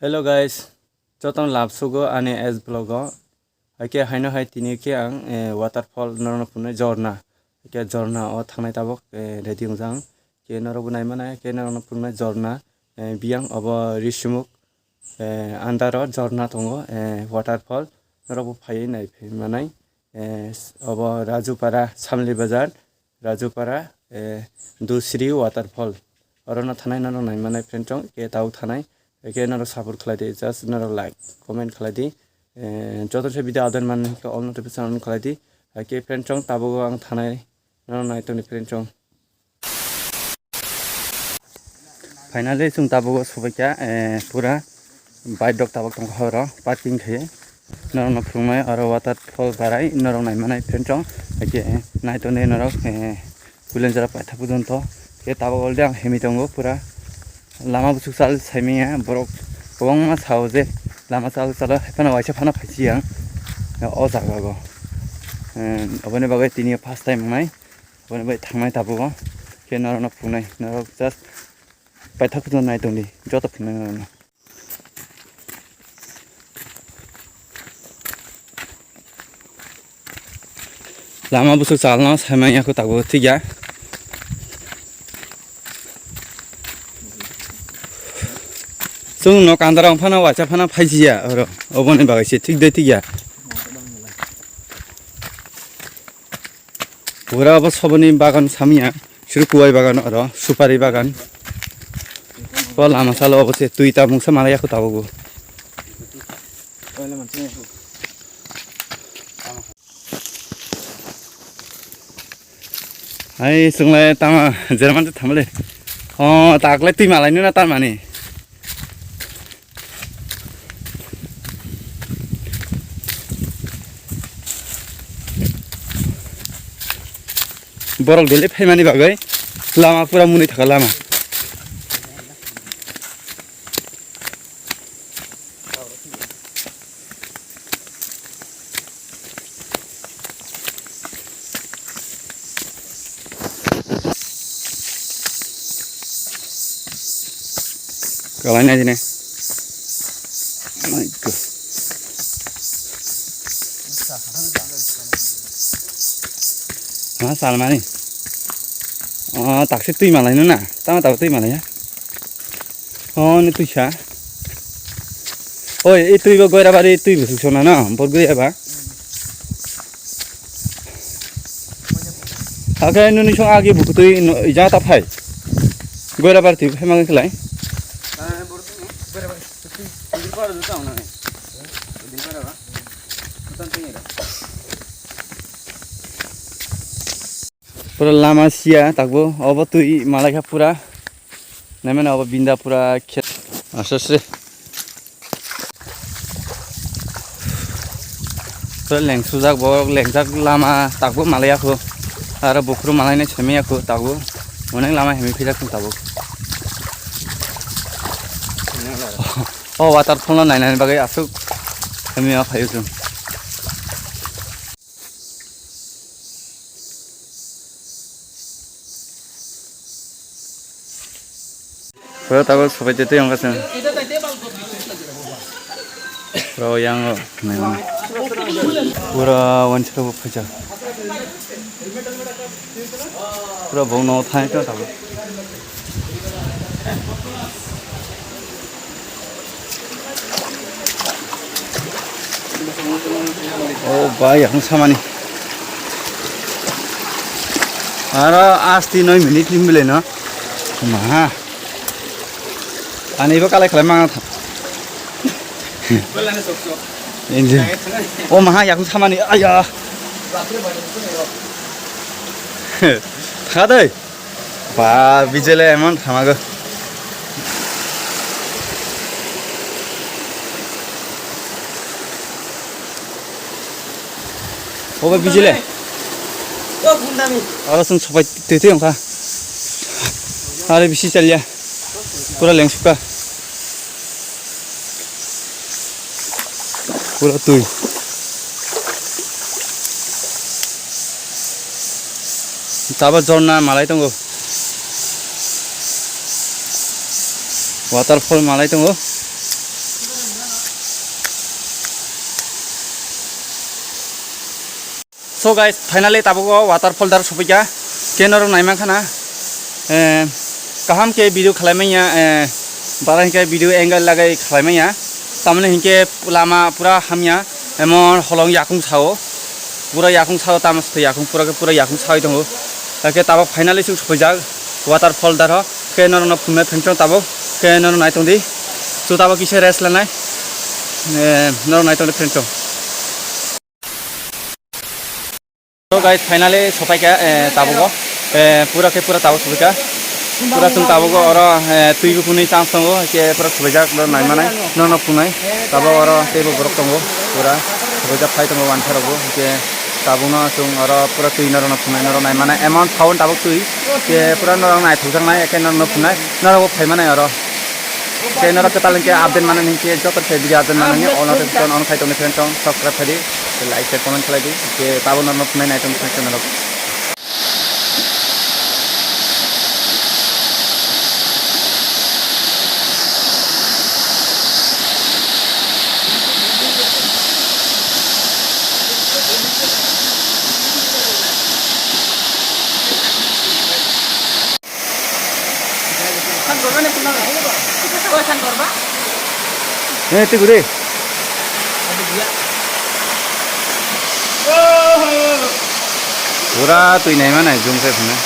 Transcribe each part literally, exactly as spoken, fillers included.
Hello guys, jotono labsugo ani S vlog o. Haikhe haino hai tini khe ang, eh, waterfall norokno phunuknai jorna. Haikhe jorna o thangnai tabuk, eh, ready wngjak ang. Khe norokbo naimanai, khe norokno phunuknai jorna, eh, biyang obo Risumuk, eh, under o jorna tongo, eh, waterfall. Norokbo phaiwi naiphai manai, eh, obo Rajupara Samli Bazar. Rajupara, eh, Dusri waterfall. Orono thanai norok naimanai friend chong, khe tabuk thanai, khe norok support khlai di, just norok like, comment khlai di. Eh, joto se video update man khe all notification on khlai di. Khe friend chong tabuk ang thanai norok nai tongni friend chong. Finally, chwng tabuk o sobaikha, eh, pura bike rok tabuk tongkha oro parking khe. Norokno phunuknai oro waterfall barai norok naimanai friend chong. Haikhe naitonwi norok, eh, Kulenjara paithak pujunto. Khe tabuk already ang himwi tongo pura. Lama buchuk chal saimanya borok kwbangma sao je lama chal chalo hai phano waisa phano phaisi ang o jaga o. Eh, oboni bagwi tini first time wngnai. Oboni bagwi thangnai tabuk o. Khe norokno phunuknai norok just paithak pujunto nai tongdi joto phunuknai norokno. Lama buchuk chalno saimanya kho tabuk thikya. Chwng nok andaro phano waisa phano phaisiya oro oboni bagwi se thik de thikya. Pura obo soboni bagan samya. Suru kuwai bagan oro, supari bagan. O lama salo obo se twi ta mungsa malai yakho tabuk bo. Hai, chwnglai tama, jerman thamle. O, takle twi malai nuna tamani. Borok daily phaimani bagwi lama pura mwnwi thaka lama. Kalai nai dine. My God. Ha, salmani. Oh, taksi twi malai no na. Tama tabo twi malai ya. Oh, ni twi sa. Oi, i twi bo Goirabari twi bo sona na. Bor goi eba. Ake nuni song agi bukutui no ija ta phai. Goira bar tui phai ma khlai. Pura lama sia takbo obo tui malai kha pura. Naimano obo binda pura khe. Aswk se. Pura lengsujak borok, lengjak lama takbo malai ya kho. Aro bukhru malai nai simi ya kho takbo. Onek lama himi phijak kho takbo. O waterfall no nainani bagwi aswk himi ya phaio chwng. Pura tabuk sobai tei tei wngkha chwng. Pura yang o, pura wansa bo phaijak. Pura bong no thai to tabuk. O bai, ang samani. Aro asti noi minute ni bile no. Maha. Ani bo kalai khalai ma. Engine. O maha, yakung samani. Aya. Thadai. Ba, bijele emon thamago. Obo bijele. Oro sung sopai tui tui wngkha. Are bisi chalia. Pura lengsukha. Pura twi. Tabo jorna malai tongo. Waterfall malai tongo. So guys, finally tabuk o waterfall dar sophaikha. Khe norok naimankha na, eh, kaham khe video khlai manya, eh, bara hinkhe video angle lagai khlai manya. Tamoni hinkhe lama pura hamya, emon holong yakung sao, pura yakung sao, tamo se yakung pura khe pura yakung sawi tongo. Hakhe tabuk finally chwng sophaijak waterfall dar o. Khe norokno phunai phrwngchong tabuk, khe norok nai tongdi. So tabuk kisa rest lanai, eh, norok nai tongdi phrwngchong. So guys, finally sophaikha, eh, tabugo. Eh, pura khe pura tabuk sophaikha. Pura chwng tabugo oro, eh, twi bukhunwi chance tongo, khe pura sophaijak, norok naimanai, norokno phunai. Tabuk oro teibo borok tongo, pura sophaijak phai tongo wansa rokbo, khe tabukno chwng oro pura twi norokno phunai, norok naimanai, emon sound tabuk twi, khe pura norok naithokjaknai, khe norokno phunai, norokbo phaimanai oro. Khe norok kwtal hinkhe update manani hinkhe joto khe video update manani, ono tei on khai tongni friend tong subscribe khaidi, like share comment khlaidi, khe tabuk norok nai nai tong friend tong norok. Eh, twi guri. Pura twi naima nai jung se phunai.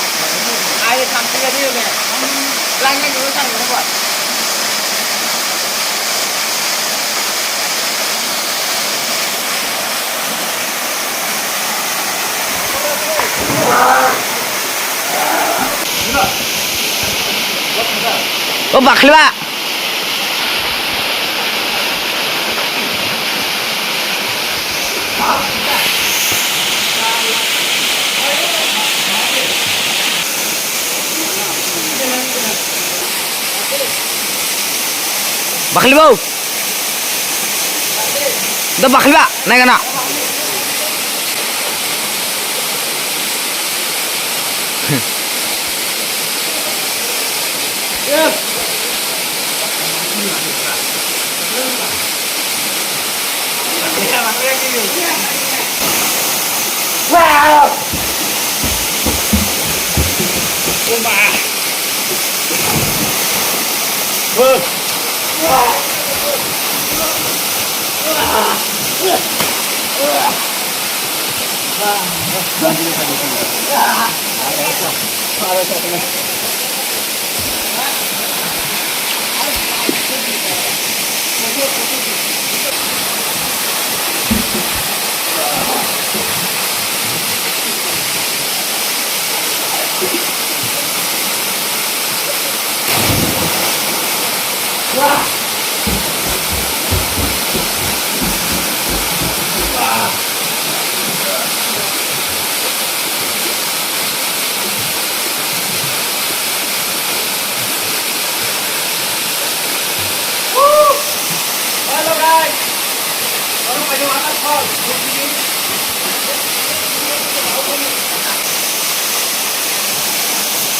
O bakhliba. Bakhliba. Da bakhliba, nai gana.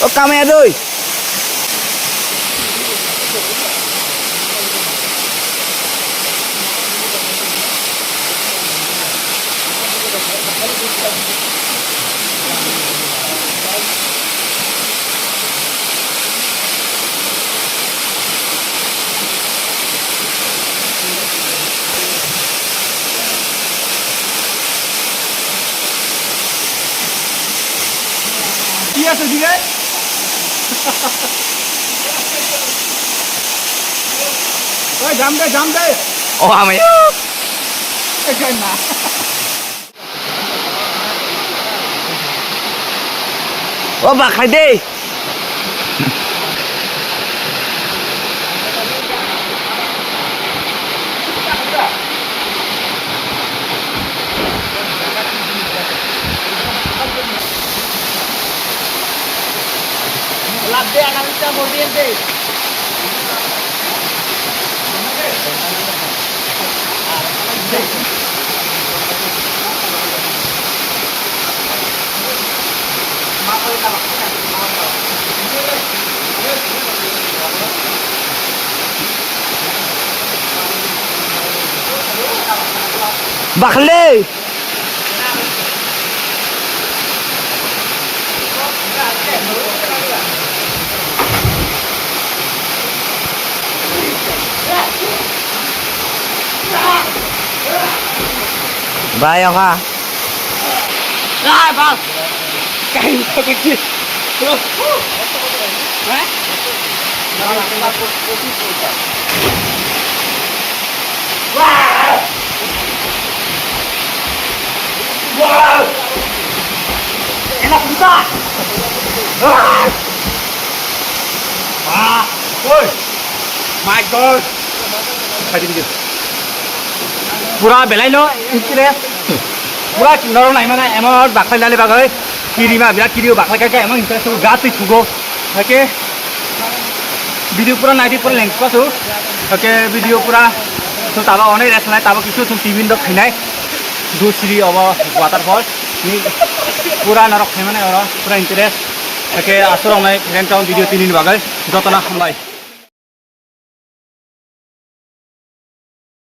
O kamaya doi. Iya sedih kan? Oi, jam deh, jam deh. Oh, ama ya. Eh, kena. O ba khai de. Labde agarita bodi ente. Bakhle. Bai, oka. Ah, bas. Kain ko kuchi. Ha? Wah! Wah! Enak bisa. Ah! Ah! Woi! My God! Pura belai no interest. Pura norok nai mana emon baklai nani bagwi. Kirima birat kiri baklai kai kai emon interest gatwi thugo. Hake video pura naidi pura length pasu. Hake video pura so taba onai rest nai taba kisu thum tibin dok khainai. Dusri obo waterfall. Ni pura norok khaimane oro pura interest. Hake asurok nai friend town video tini ni bagwi. Jotona hambai.